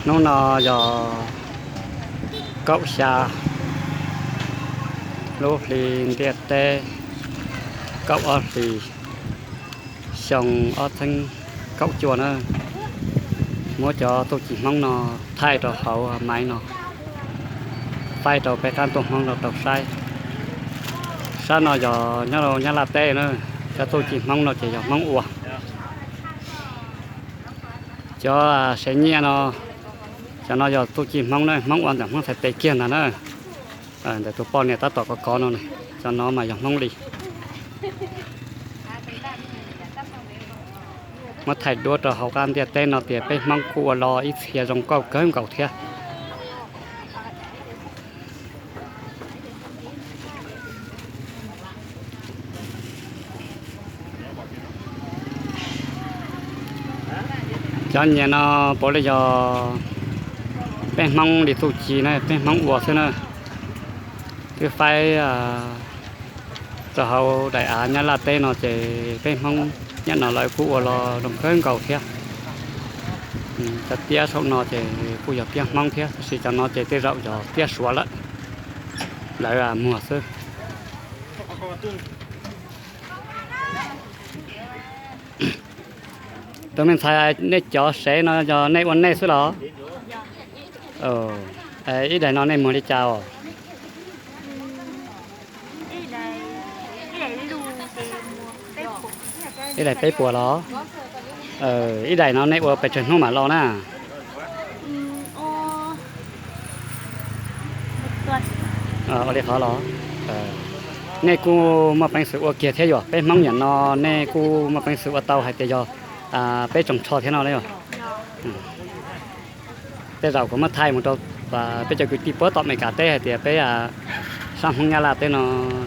Hnub no yog kaum xya lub hli ntiaj teb, kaum ob hlis xyoo ob txhiab kaum cuaj na. Muab cov txuj ci Hmoob no thaij rau hauv maiv no, faib rau peb qab ntuj Hmoob no tau saib. Sab no yog nyob rau Nyab Laj teb na, cov txuj ci Hmoob no ces yog Hmoob ua. Cov sev nyiaj no, cov no yog txuj ci Hmoob na, Hmoob ua ntawm Hmoob txhais tes kiag ntag na. Ntawm tus poj niam tab tom kov kov no, cov no mas yog Hmoob li. Muab thaij duab rau hauv qab ntiaj teb no tias peb Hmoob kuj ua los ib txhia zoo nkauj kawg nkaus thiab. Cov nyiam no puav leej yog peb Hmoob li txuj ci na, peb Hmoob ua xwb na. Twb faib rau hauv daim av Nyab Laj teb no ces peb Hmoob nyob no lawv kuj ua los zoo kawg nkaus thiab. Cov tiab saum no ces kuj yog tiab Hmoob thiab, tab sis cov no ces tej zaum yog tiab Suav lawm, lawv muag xwb. Tus me ntxhais, nej cov sev no yog nej ua nej xwb los? Ib daim no nej muag li cas os? Ib daim peb puas los? Ib daim no nej ua pes tsawg hnub mam los na? Ua li qhov los? Nej kuj muaj peev xwm ua kiag thiab yog peb Hmoob niam no, nej kuj muaj peev xwm ua tau hais tias yog peb tsoos tsho thiab no yog? Tej zaum kuv muab thaij mus rau peb cov kwv tij puag tom Amelikas teb hais tias peb sab Hmoob Nyab Laj teb no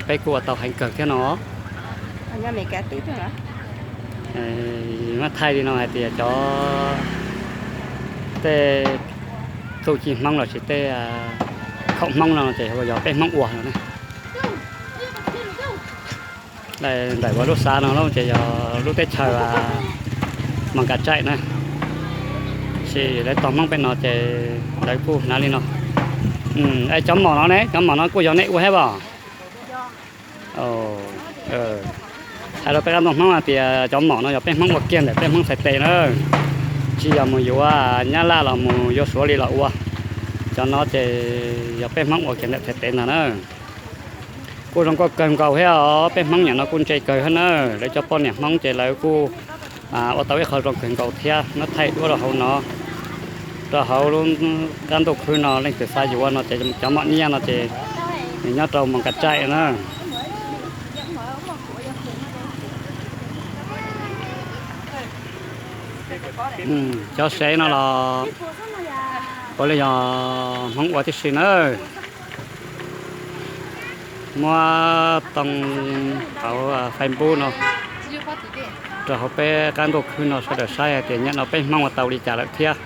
peb kuj ua tau heev kawg thiab no. Muab thaij li no hais tias cov tej txuj ci Hmoob los sis tej khoom Hmoob no ces yog peb Hmoob ua no na. Ntawm ua lub xav no ces yog lub teb chaws Moos Kas Tsaim na, sis lawv tog Hmoob peb no ces lawv kuj hnav li no. Es cov mom no ne, cov mom no kuj yog nej ua thiab os? Hais rau peb qab ntuj Hmoob hais tias cov mom no yog peb Hmoob ua kiag ntawm peb Hmoob txhais tes na, tsis yog mus yuav Nyab Laj los mus yuav Suav li los ua. Cov no ces yog peb Hmoob ua kiag ntawm txhais tes ntag na. Kuj zoo nkauj kawg nkaus thiab os, peb Hmoob niam no kuj ntse kawg thiab na. Lawv cov poj niam Hmoob ces lawv kuj ua tau ib qho zoo kawg nkaus thiab. Muab thaij duab rau hauv no, rau hauv lub qab ntuj khwb no, leej twg xav yuav no ces cov mom nyiaj no ces nws nyob rau Moos Kas Tsaim na. Cov sev no los puav leej yog Hmoob ua tib si na. Muab too hauv Facebook no rau hauv peb qab ntuj khwb no sawv daws saib hais tias nyaj no peb Hmoob ua tau li cas lawm thiab.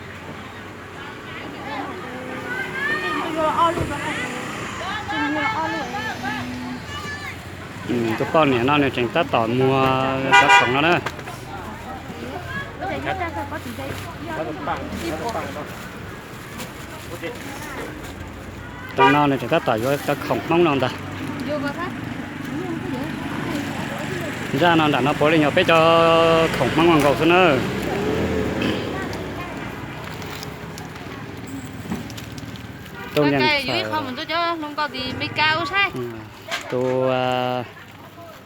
Tus poj niam no nws tseem tab tom muag cov khoom no na. Tam no nws tseem tab tom yuav cov khoom Hmoob no ntag. Zaj no nram no puav leej yog peb cov khoom Hmoob nkaus xwb na. Tus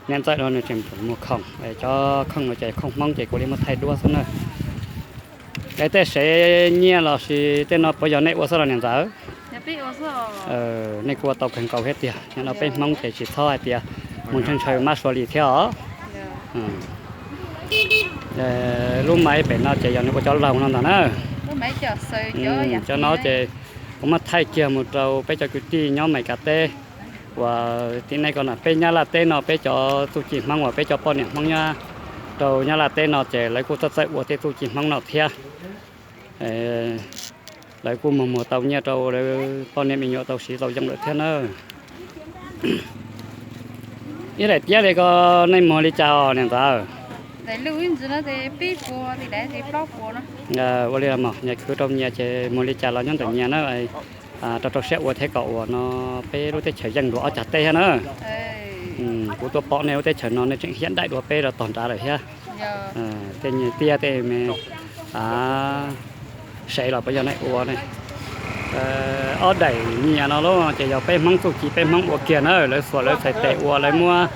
niam ntxawm no nws tseem muag khoom, cov khoom no ces khoom Hmoob ces kuv li muab thaij duab xwb na. Es tej sev nyiaj los sis tej no puas yog nej ua xwb los niam ntxawm? Nej kuj ua tau kawg nkaus thiab tiag, nyob no peb Hmoob ces tsis txhob hais tias mus ntshaw ntshaw mab sua li thiab os. Lub maiv pem no ces yog nws ua cov laug no ntag na. Cov no ces kuv muab thaij kiag mus rau peb cov kwv tij nyob Amelikas teb uas tim nej ko na, peb Nyab Laj teb no peb cov txuj ci Hmoob uas peb cov poj niam Hmoob nyob rau Nyab Laj teb no ces lawv kuj txawj txawj ua tej txuj ci Hmoob no thiab. Lawv kuj muag muag tau nyiaj rau lawv poj niam me nyuam tau siv tau yoo lawm thiab na. Ib daim tiab li ko nej muag li cas os niam ntxawm? Ntawm lub ib ntsis no ces peb puas, tes daim ces plaub puas no. Ua li los mas nyias khwv rau nyias ces mus li cas los nyob ntawm nyias na. Rau rau siab ua thiab kom uas no peb lub teb chaws yeej dua ob cag teb thiab na. Kuv tuaj pom nej lub teb chaws no nej tseem hiab daim dua peb rau tog nrad lawm thiab. Tej nyias tiaj tej me sev los puas yog nej ua ne. Ob daim nyias no los ces yog peb Hmoob txuj ci peb Hmoob ua kiag na, lawv xuas lawv txhais tes ua, lawv muab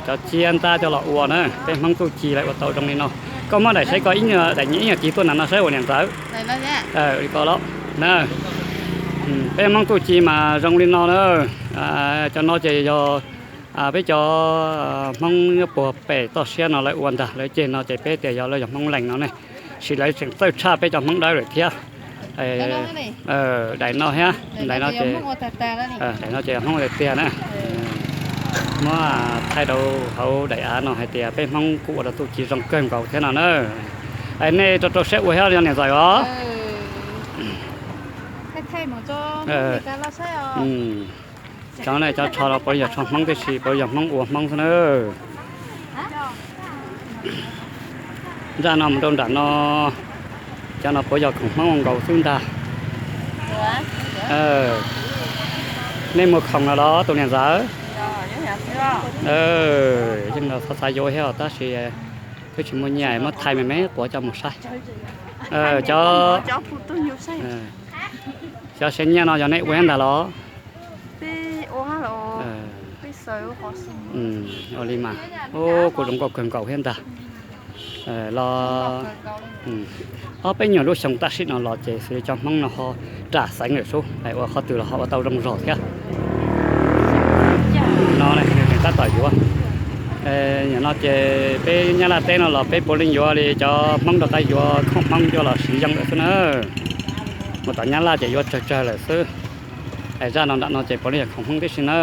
cov tsiab ntab coj los ua na, peb Hmoob txuj ci lawv ua tau zoo li no. Koj muab daim saib koj ib nyuag daim nyias ib nyuag tis tuaj nram no saib ua niam ntxawm. Li ko los na. Peb Hmoob txuj ci mas zoo li no na. Cov no ces yog peb cov Hmoob nyob puag pem toj siab no lawv ua ntag, lawv ceg no ces peb tias yog lawv yog Hmoob Lees no ne. Sis lawv tseem txawj tshaj peb cov Hmoob Dawb lawm thiab. Daim no thiab, daim no ces, daim no ces Hmoob tiag tiag na. Muab thaij rau hauv daim av no hais tias peb Hmoob kuj ua tau txuj ci zoo kawg nkaus thiab no na. Nej rau rau siab ua thiab yog niam ntxawm os. Cov ne cov tsho no puav yog tsho Hmoob tib si, puav yog Hmoob ua Hmoob xwb na. Nraj no mus rau nram no, cov no puav yog khoom Hmoob ua nkaus xwb ntag. Nej muag khoom no los tus niam ntxawm? Yeej los xav xav yuav thiab tab sis twb tsis muaj nyiaj, muab thaij me me quav coj mus saib. Cov, cov sev nyiaj no yog nej ua ntag los? Ua li mas, kuj zoo nkauj kawg nkaus thiab ntag. Los ob peb nyuag lub xyoo tam sim no los ces xws li cov Hmoob no ho ram xeev lawm sub, ua qhov twg los ho ua tau zoo zog thiab. No nws tseem tab tom yuav. Nim no ces peb Nyab Laj teb no los peb puav leej yuav li cov Hmoob rov qab yuav khoom Hmoob coj los siv yeej lawm xwb na. Mus tom Nyab Laj ces yuav tsawg tsawg lawm xwb. Zaj no nram no ces puav leej yog khoom Hmoob tib si na.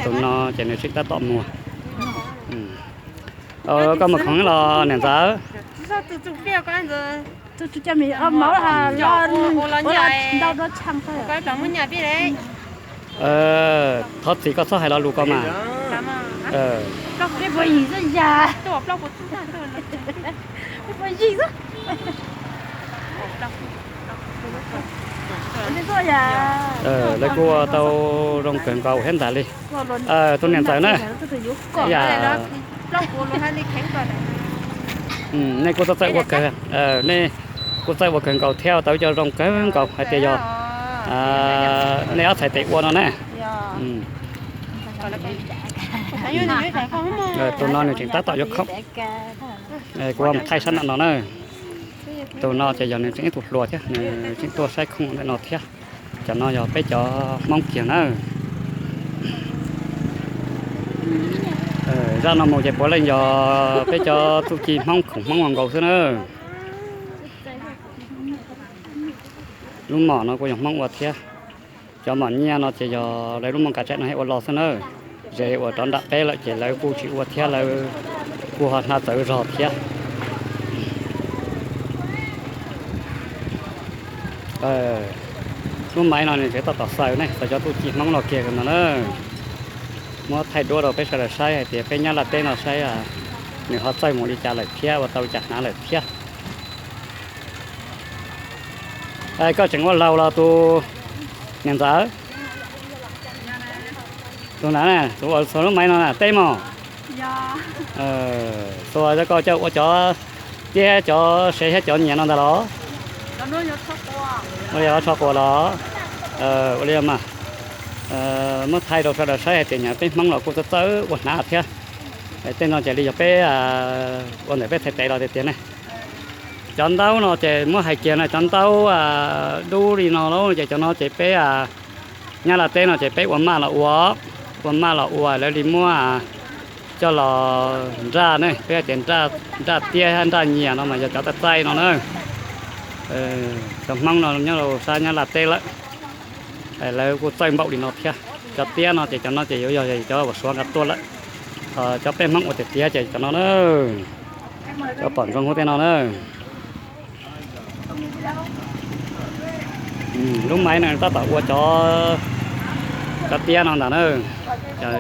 Tus no ces nws tseem tab tom muag. Koj muag khoom los niam ntxawm? Thov txim koj txhob hais lo lus ko mas. Lawv kuj ua tau zoo kawg nkaus thiab ntag li. Tus niam ntxawm na, yam nej kuj txawj txawj ua kawg, nej kuj txawj ua kawg nkaus thiab tau cov zoo kawg nkaus hais tias yog nej ob txhais tes ua no na. Tus no nws tseem tab tom yuav khoom. Kuv mus thaij sab nram no na. Tus no ces yog nws tseem ib tug hluas thiab nws tseem tuaj saib khoom ntawm no thiab. Cov no yog peb cov Hmoob kiag na. Zaj no mus ces puav leej yog peb cov txuj ci Hmoob khoom Hmoob ua nkaus xwb na. Lub mom no kuj yog Hmoob ua thiab. Cov mom nyiaj no ces yog lawv lub mom kav tsam no thiaj ua los xwb na. Ze uas rov nram peb lawm ces lawv kuj tsis ua thiab, lawv kuj ho hnav txawv zog thiab. Lub maiv no nws tseem tab tom xaws ne, xaws cov txuj ci Hmoob no kiag no na. Muab thaij duab rau peb sawv daws saib hais tias peb Nyab Laj teb no saib nws ho txawj mus li cas lawm thiab ua tau li cas hnav lawm thiab. Koj tseem ua laug los tus niam ntxawm? Tus na, tus uas xuas lub maiv no na teb mog. Xuas cov ko coj ua cov tiab cov sev thiab cov nyias no ntag los? Ua li tsho quas los? Ua li mas, muab thaij rau sawv daws saib hais tias nyias peb Hmoob los kuj txawj txawj ua hnav thiab. Tej no ces li yog peb ua ntawm peb txhais tes los tiag tiag ne. Cov ntaub no ces muab hais kiag no cov ntaub dub li no lauj ces cov no ces peb Nyab Laj teb no ces peb ua maj los ua, ua maj los ua lawv li muab coj los nraj ne, peb hais tias nraj tiab nraj nyias no mas yog cov txaij txaij no na. Cov Hmoob no nyob rau sab Nyab Laj teb lawm, lawv kuj txawj npaum li no thiab. Cov tiab no ces cov no ces yuav yog cov uas Suav nkawd tuaj lawm. Cov peb Hmoob ua tiag tiag ces cov no na, cov pom ntsoov huv tej no na. Lub maiv no tab tom ua cov, cov tiab no ntag na,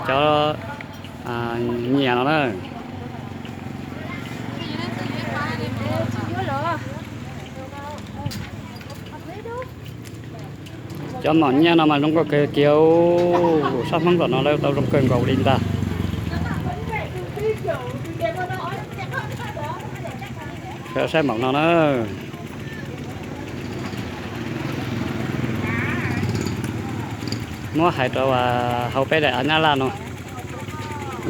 cov nyias no na. Cov maum nyiaj no mas zoo nkauj kawg kiag, sab Hmoob tom no lawv tau zoo kawg nkaus li ntag. Saib maum no na. Muab hais rau hauv peb daim av Nyab Laj no,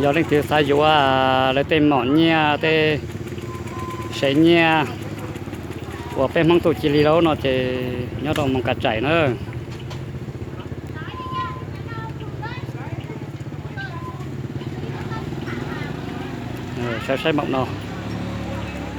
yog leej twg xav yuav lawv tej maum nyiaj tej sev nyiaj uas peb Hmoob tu cia li laub no ces nyob rau Moos Kas Tsaim na. Saib saib maum no.